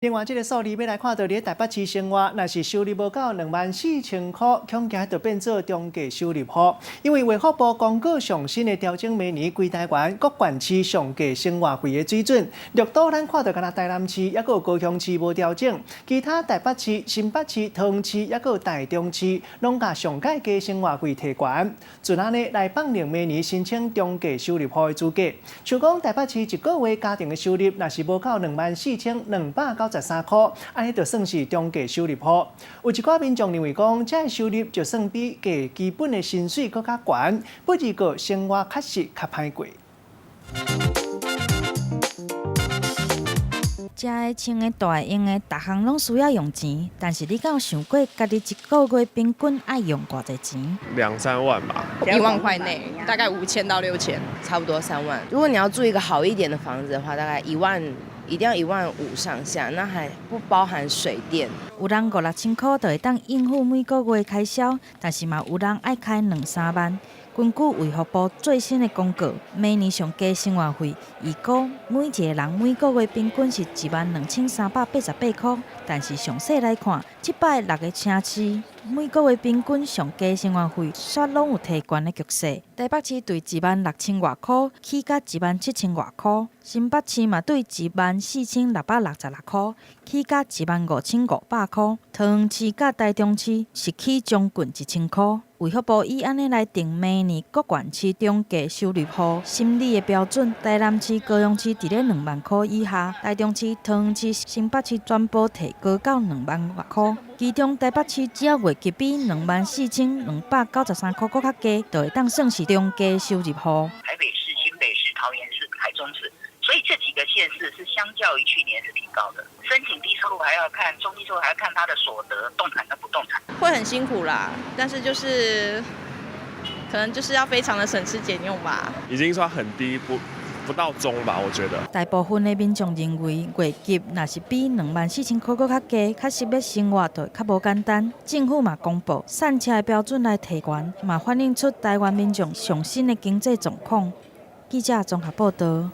另外，這个數字欲來看著佇台北市生活，若是收入無夠24,000箍，恐驚就變做中低收入戶。因為衛福部公告上新的調整明年規台灣各縣市上低生活費的水準。綠島咱看著干焦台南市，猶閣有高雄市無調整，其他台北市、新北市、桃園市，猶閣有台中市，攏共上蓋低生活費提懸，就按呢來放任明年申請中低收入戶的資格。像講台北市一個月家庭的收入，若是無夠24,293箍，按呢就算是中低收入戶。有一寡民眾認為講，這个收入就算比低基本的薪水閣較懸，不過生活確實較歹過。食的、穿的、蹛的、用的，逐項攏需要用錢。但是你敢有想過，家己一個月平均愛用偌濟錢？兩三萬吧， 1萬塊內，大概5000到6000，差不多3萬。如果你要住一個好一點的房子的話，大概一萬，一定要1萬5上下，那還不包含水電。有人五六千箍就會當應付每個月開銷，但是嘛有人愛開兩三萬。根據衛福部最新的公告，每年上低生活費，預估每一個人每個月平均是12,388箍。但是詳細來看，這擺六个城市每個月平均上低生活費，煞攏有提懸的局勢。台北市對16,000外箍起到17,000外箍，新北市嘛對14,666箍起到15,500箍，桃園市佮台中市是起將近1,000箍。衛福部以按呢來定明年各縣市中低收入戶審理的標準，台南市、高雄市佇咧2萬箍以下，台中市、桃園市、新北市全部提高到2萬外箍。其中台北市只要月入比24,293箍閣較低，就會當算是中低收入戶。台北市、新北市、桃園市、台中市，所以這幾個縣市是相較於去年是提高的。申請低收入還要看中低收入，還要看他的所得、動產跟不動產。會很辛苦啦，但是就是可能就是要非常的省吃儉用吧。已經算很低，不到中吧，我覺得。大部分的民眾認為，月入若是比24,000箍閣較低，確實欲生活就會較無簡單。政府嘛公布散赤的標準來提懸，嘛反映出台灣民眾上新的經濟狀況。記者綜合報道。